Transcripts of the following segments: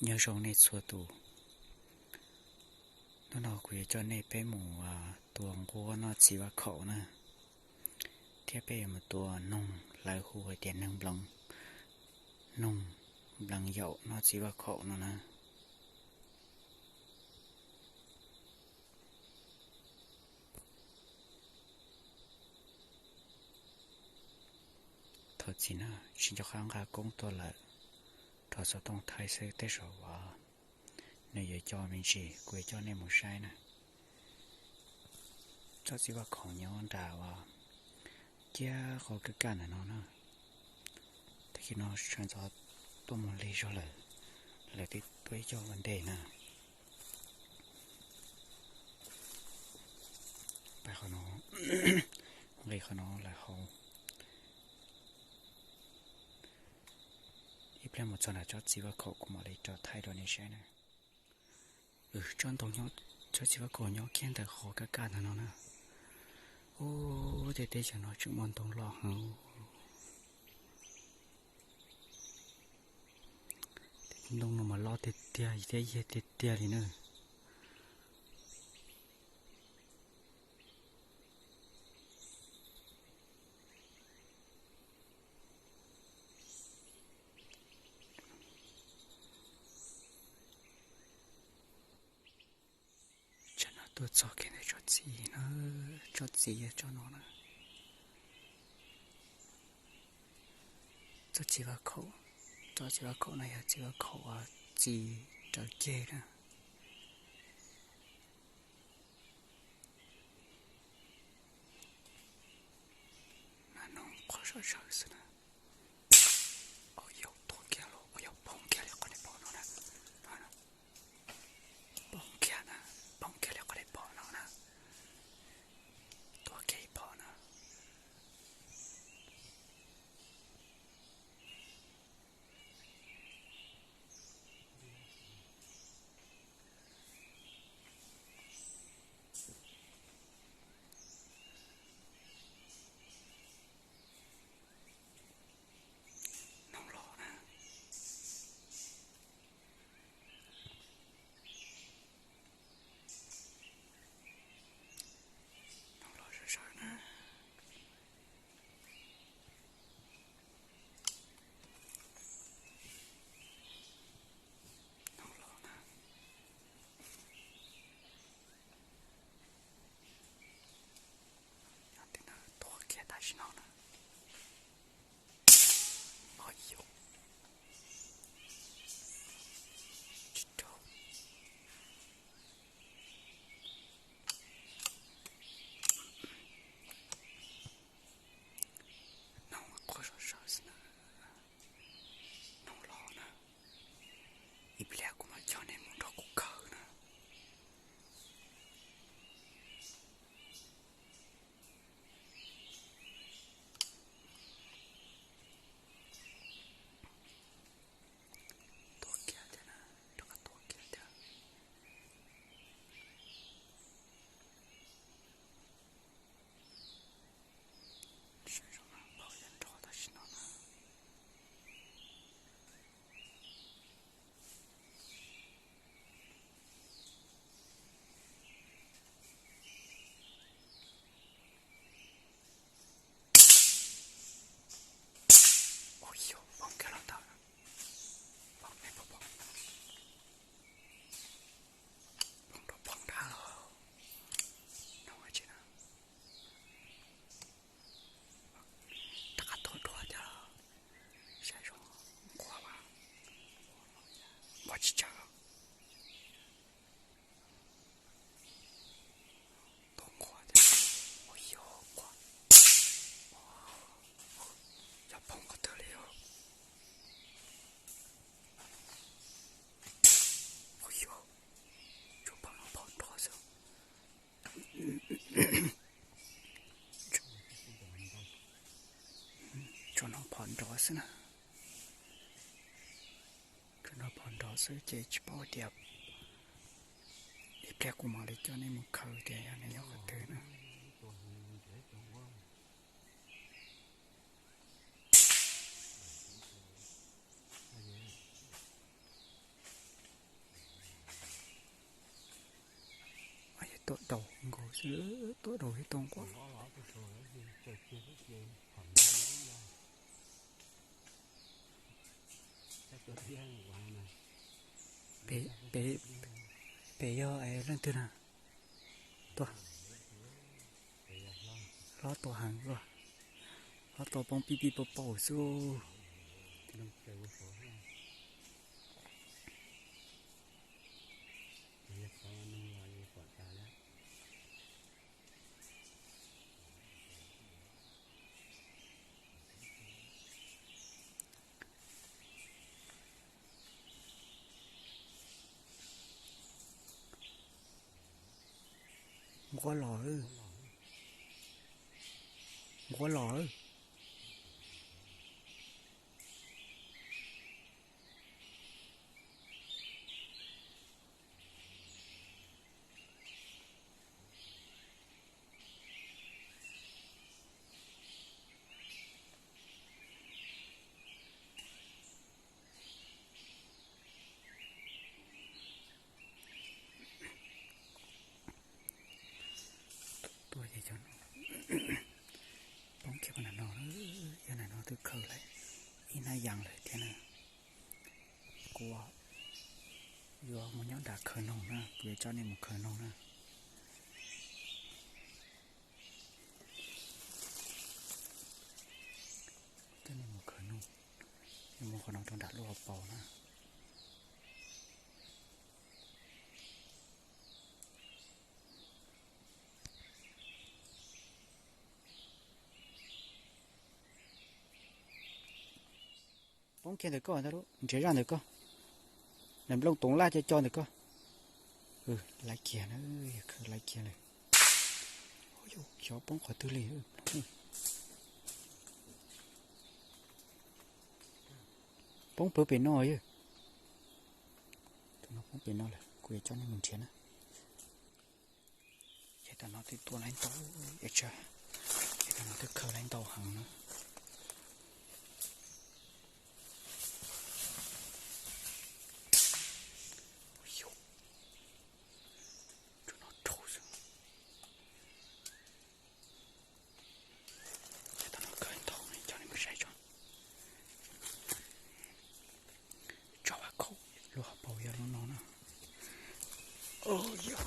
Nyob zoo nej txhua tus, hnub no kuv yuav coj nej peb mus tua nquab noj txiv vaj khaum na, thiab peb yuav mus tua noog, lawv hu hais tias noog nplees, noog nplees yaum noj txiv vaj khaum no na. Thov txim na, tsis nco qab nqa koob tuaj lawm, rho xov tooj thaij xwb, tej zaum uas nws yuav co me ntsis, kuv yuav coj nej mus saib na. Tsob txiv vaj khaum nyob nram uas kiag qhov kaj kaj ntawm no na. Tag kis no sawv ntxov tuaj mus lig zog lawm, lawv twb tuaj ib co ua ntej na. Pais qhov no, nqis qhov no lawm hauv. Ib pliag mus txog nram tsob txiv vaj khaum kuv mam li rov thaij rau nej saib na. Tsob ntoo nyob, tsob txiv vaj khaum nyob kiag ntawm qhov kaj kaj ntawm no na. Ub, tej teb chaws no tseem muaj ntoo loj heev. Ntoo no mas loj tiag tiag thiab yig tiag tiag li na. Tsam no tuaj txog kiag ntawm tsob txiv na, tsob txiv yog tsob no na. Tsob txiv vaj khaum, tsob txiv vaj khaum no yog txiv vaj khaum txiv raws ceg na. Noog qhuav sawv sawv xwb na. Ua yog tuag kiag los, ua yog poob kiag li qhov nej pom no na. Poob kiag na, poob kiag li qhov nej pom no na. Tuag kiag ib phom na. Noog los na. Noog los sawv sawv na. Noog los na. Nyob tim no tuag kiag tam sim no na. Ua yog tsis raug. Noog qhuav sawv sawv xwb na. Noog los na. Ib pliag kuv mam coj nej mus nrog kuv khaws na. Tuag kiag tiag na, rov qab tuag kiag tiag. Saib zoo na, npau yog nrov tam sim no na. Ua yog poob kiag los ntawd na. Poob, poob, poob. Poob rau poob nrad los. Noog tsis na. Rov qab tuag dua thiab. Saib zoo nquag mas. Nquag tsis tsawg. Tuag nquag thiab. Ua yog nquag. Yog poob qhov twg li os. Ua yog, tsuas poob noog phom nrov xwb. Tsuas noog phom nrov xwb na. Tsuas noog phom nrov xwb ces tsis paub tias, ib pliag kuv mam li coj nej mus khaws tias yog nws nyob qhov twg na. Xwb tuaj rau ib too quaj. Pem, pem, pem yog leej twg na? Tuaj. Hlob tua heev luaj. Hlob tua poob pib pib paug paug xwb. Nquab los, nquab los. Tuaj ces cov no poob kiag poob nram no, yog nram no twb khaws lawm ib hnab yas lawm thiab na. Kuv yuav mus nyob nram khaws noog na, kuv yuav coj nej mus khaws noog na. Coj nej mus khaws noog, mus qhov no rau nram lub hauv paus na. Poob kiag ntawm koj, nrhiav zaj ntawm koj, nplooj toov laj co co ntawm koj. Laiv kiag na, khaws laiv kiag lawm. Xyov poob qhov twg li. Poob pawg pem no yog. Tus no poob pem no lawm, kuv yuav coj nej mus nrhiav na. Ces tam no twb tua laib ntau, es tam no twb khaws laib ntau heev na. Tus no rau xwb. Tam no khaws ntau, coj nej mus saib tso. Tso vas khaum lub hauv paus yog lub no na. Ua yog,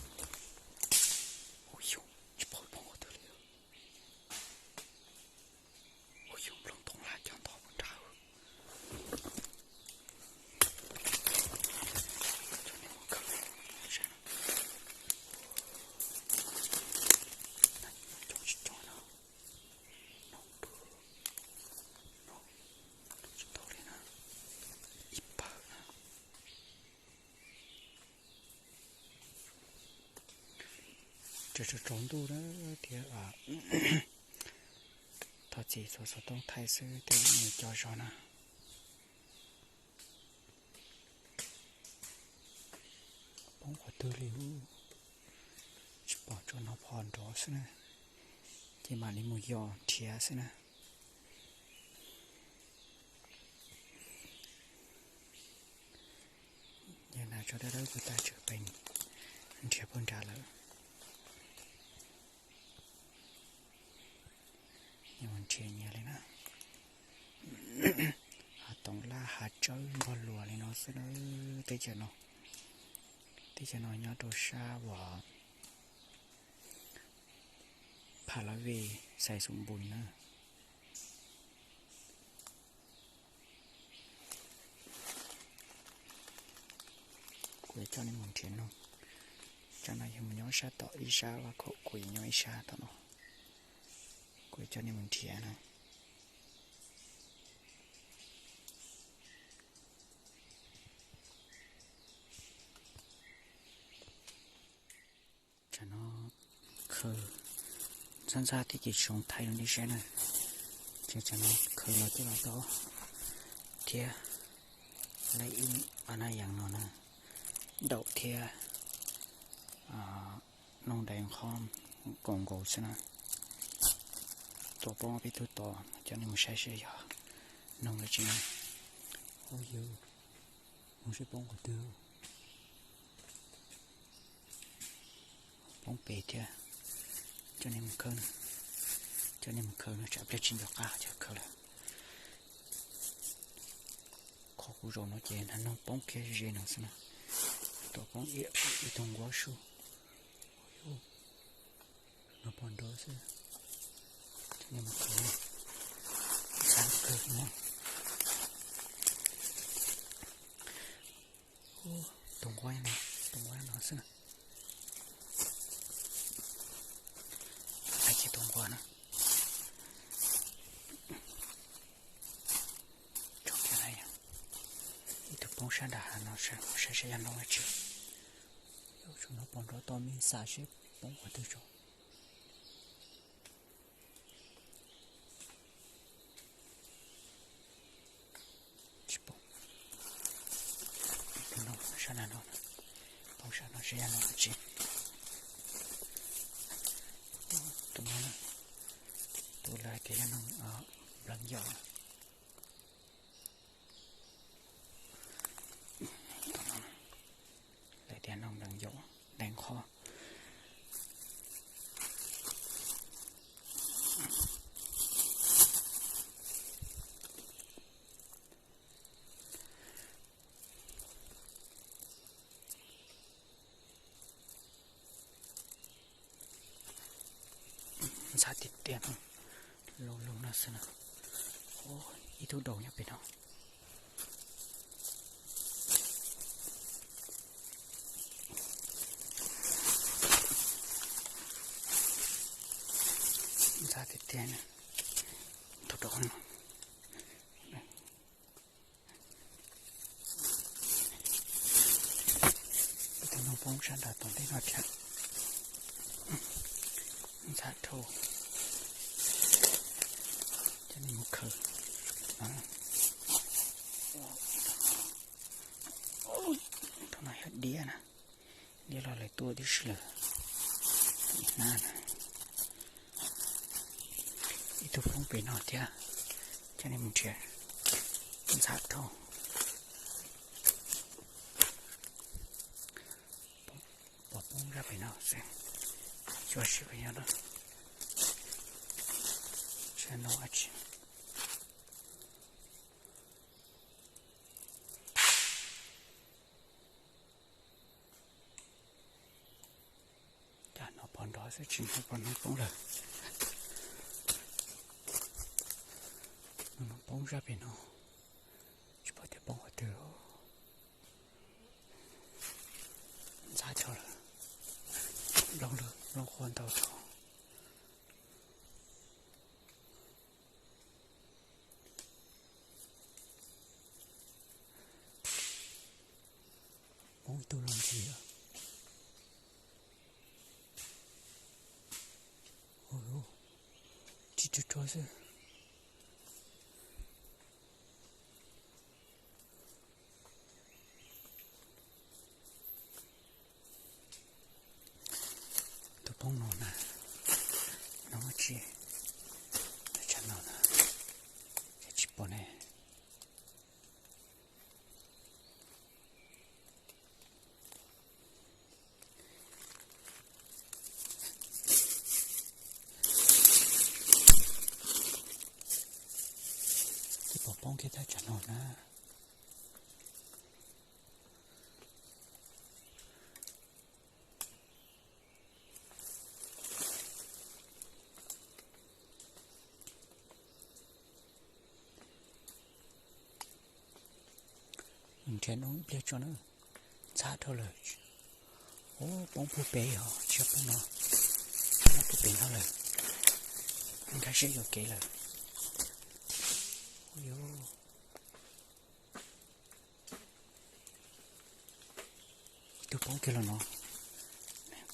ua yog, tsis paub poob qhov twg li. Ua yog, nplooj toov laj cov ntog puag nrad. Coj nej mus khaws saib no. Coob tsis coob no. No pw, no, tsis tau li na. Ib pawg na. Tsaus tsaus ntuj na thiab, thov txim txhua xov tooj thaij xwb, tej ib nws co zog na. Poob qhov twg li, tsis pom, tsuas hnov phom nrov xwb na, ces mam li mus yos nrhiav xwb na. Yog nas tso dawb dawb kuv tag tsam pem nrhiav puag nrad lawm. Nyias mus nrhiav nyias li na. Hav toov laj hav tsawb npog luas li no xwb na. Teb chaws no, teb chaws no nyob rau sab uas Pha Lab Vij, Xais Xus Npus na. Kuv yuav coj nej mus nrhiav noog. Tsam no yog mus nyob sab tom ib sab vaj khaum, kuv yuav nyob ib sab tom no. Kuv yuav coj nej mus nrhiav na. Tsam no khaws ntxhab ntxhab thiab ces tsis zoo thaij rau nej saib na. Ces tsam no khaws los coj los tau thiab. Lawv ib a na yas no na, daum thiab noog dais qhob koom nkaus xwb na. Tua poob peb tug tod, coj nej mus saib seb yog noog los tsis na. Ub yus, mus saib poob qhov twg. Poob pem thiab. Coj nej mus khaws, coj nej mus khaws no tsam pliag tsis nco qab coj khaws lawm. Qhov kuv zaum no ces nag noog poob kiag ze no xwb na. Tuaj poob ib tug nquab sub. No pom nrov xwb. Coj nej mus khaws, ntxhab kawg no. Tus nquab no, tus nquab no xwb na. Hais ces tus nquab no. Tsoom tiag na yog ib tug poob sab nram hav no, saib saib yog noog dab tsi. Yog tsuas no pom nrov to me xav seb poob qhov twg tso. Tsis pom. Tus no sab nram no, poob sab no seb yog noog dab tsi. Tus no, tus lawv hais tias yog noog nplees yaum. Lawv tias noog nplees yaum, deev qhov. Ntxhab tiag tiag no, loo loo no xwb na. Ib tug daus nyob pem no. Ntxhab tiag tiag na, tus daus no. Ib tug noog poob sab nram tom ntej no thiab. Ntxhab dhau. Coj nej mus khaws. Thaum no yog diab na, diab los lawv tua tib si lawm. Ib tug poob pem no thiab, coj nej mus nrhiav. Ntxhab dhau. Pom poob zaj pem no xwb, tsis paub seb puas yog no, tsis yog no dab tsi. Cas no pom nrov xwb tsis hnov pom noog poob lawm. Noog poob zaj pem no, tsis paub tias poob qhov twg. Ntxhab dhau lawm, nplooj lawm, nplooj qhuav ntau dhau. Poob ib tug los ntxim. Tsis tsuag tsuag xwb. Tus poob no na, no tsis, tsam no na, ces tsis pom ne. Tsis pom poob kiag thaj tsam no na. Nrhiav noob ib pliag tso na, ntxhab dhau lawm. Ub, poob puag pem os, tsis yog poob no, poob puag pem no lawm. Nkag siab yuam kev lawm. Ub, ib tug poob kiag los no,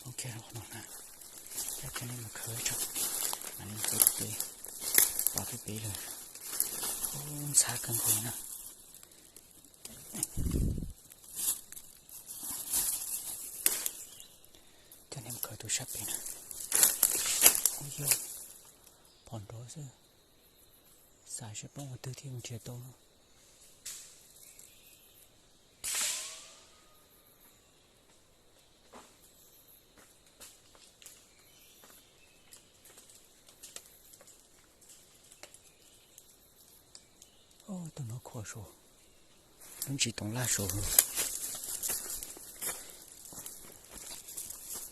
poob kiag los no na, coj nej mus khaws tso, mam li khaws pem, pom pem lawm. Ub, ntxhab kawg nkaus na. Coj nej mus khaws tus sab pem na. Ub yog, pom nrov xwb. Xav seb poob qhov twg thiaj nrhiav tau no. Khuam saum lub ntsis toov laj saud.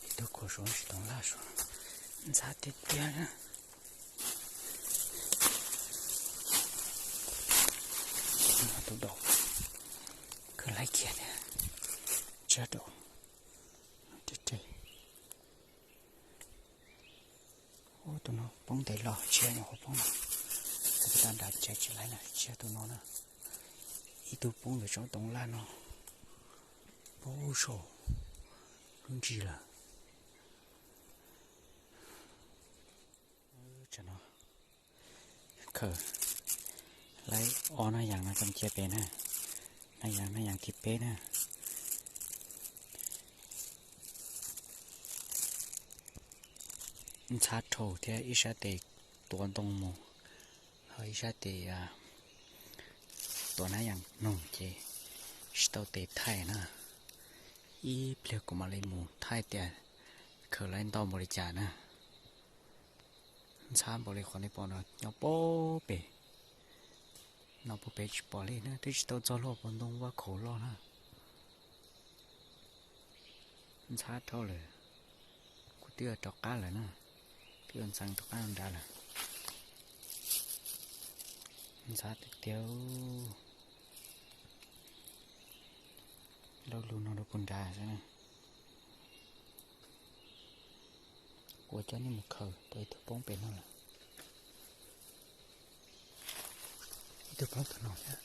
Ib tug khuam saum lub ntsis toov laj saud. Ntxhab tiag tiag. Tus daus kawg laib kiag thiab. Tsab daus. Tus no poob ntev los tsis yog nyuam qhuav poob no. Kuv pab nrad tsev tsis laib na, tsis yog tus no na. Ib tug poob ntawm tsob toov laj no, poob saum lub ntsis lawm. Tsam no khaws laib ob nab yas no coj cia pem na. Nab yas, nab yas thib peb na. Ntxhab dhau thiab ib sab tes tuav ntoo mus, ho ib sab tes tuav nab yas noog ces tsis tau tes thaij na. Ib pliag kuv mam li mus thaij tias khaws laib ntau npaum li cas na. Ntxhab npaum li qhov nej pom no nyob puag pem. No puag pem tsis pom li na, twb tsis tau txog luag puag ntoo vaj khaum loj na. Ntxhab dhau lawm, kuv twb yuav rov qab lawm na, twb yuav ntxeev rov qab nrad lawm. Ntxhab tiag tiag. Lub lug no rau puag nrad xwb na. Kuv coj nej mus khaws tau ib tug poob pem no lawm. Ib tug poob tau no thiab.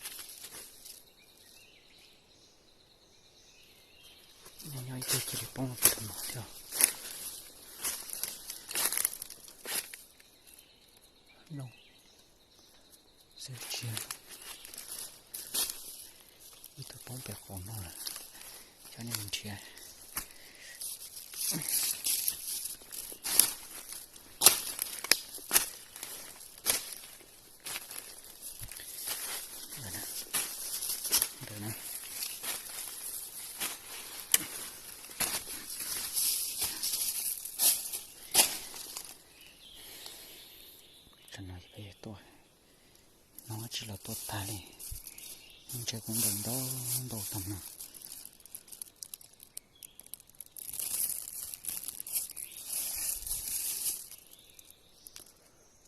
Nyob ib tug cia li poob tau no thiab. Loo xwb tsis, ib tug poob pem qaum no lawm. Coj nej mus nrhiav. Tsam no peb tuaj, no tsis los tuaj tag li, ntshe kuv ntaus ntau ntau tag no.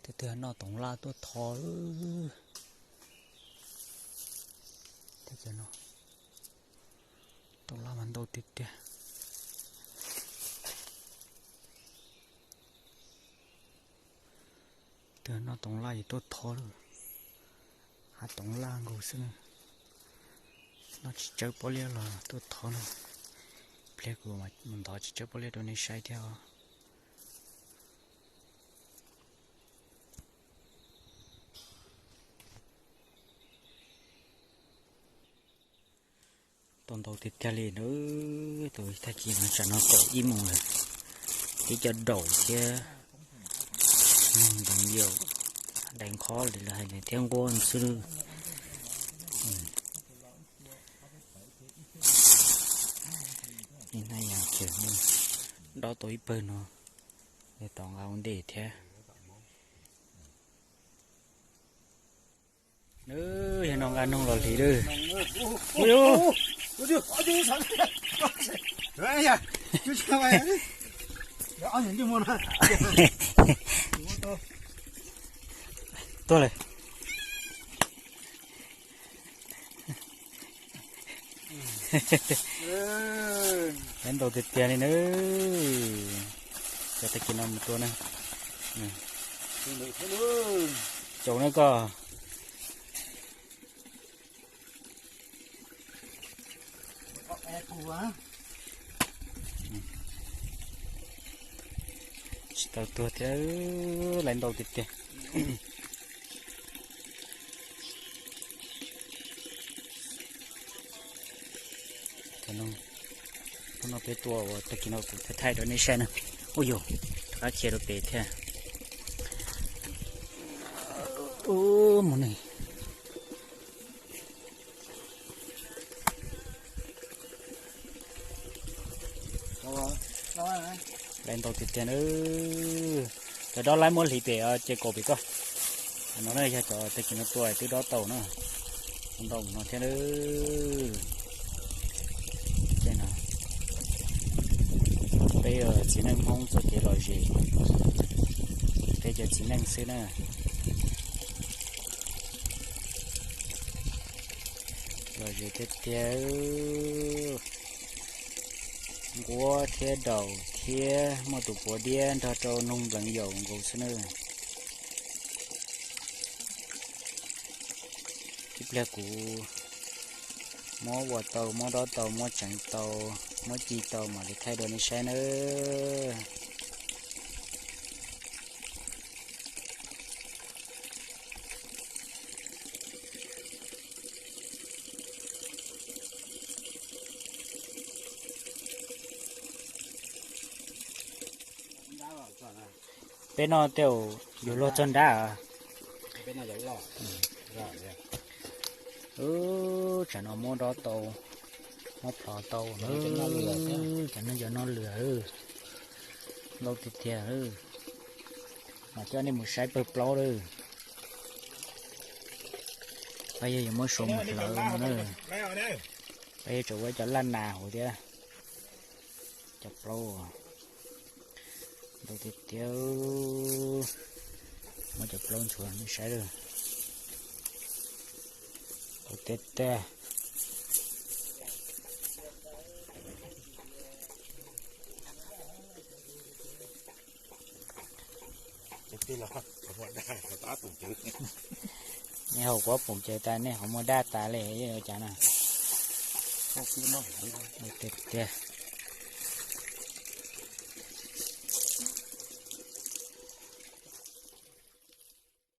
Tiag tiag, noj toov laj tuaj tho. Tiag tiag no, toov laj mas ntau tiag tiag. Tiag, noj toov laj es tuaj tho lawm. Hav toov laj nkaus xwb na. Noj tsis tsawb pob liab los tuaj tho na. Pliag kuv mus ntov tsis tsawb pob liab rau nej saib thiab os. Tau ntau tiag tiag li na. Tus tag kis no tsam no kaum ib moos lawm, tib co daum thiab noog deev yaum, deev qhob li lawv hais thiab nquab xwb. Ib nab yas khiav dob tau ib pawg no, tom nqa ua ntej thiab. Nws yog no nqa noog los hliv lawm. Ui, tuag lawm. Laib ntau tiag tiag li na. Cov tag kis no mus tua na. Caum na koj. Tsis tau tuag thiab, laib ntau tiag tiag. Hnub no peb tua uas tag kis no kuv thaij thaij rau nej saib na. Ua yog rov qab khiav rau pem thiab. Ub, mus ne. Laib ntau tiag tiag na. Cov dob laib muab hliv pem, ces kaum pem koj. No na yog cov tag kis no tua twb dob tau na. Ntau no thiab. Tej no, peb yog txiv neej Hmoob txoj kev lom zem, peb cov txiv neej xwb na. Lom zem tiag tiag, nquab thiab daus thiab muaj tus puav diab nrog rau noog npleev yaum nkaus xwb na. Ib pliag kuv muab ua tau, muab dob tau, muab tseev tau, muab ci tau mam li thaij dua nej saib nawb. Peb no tej zaum yuav luag txog nrab. Tsam no muab dob tau, muab plhov tau. Tsam no yog no lwm, ntau tiag tiag. Mas coj nej mus saib pawg plaub lawm. Pab yog yuav muab suav mus hlawv no na. Pab yog tseem ua cov laj nas hauv thiab. Cov plaub ntau tiag tiag. Muab cov plaub ntxuav nej saib lawm. Tiag tiag. Nej haus kuv poom cawv tas nej ho muaj dab tas li, ua cas na. Tiag tiag.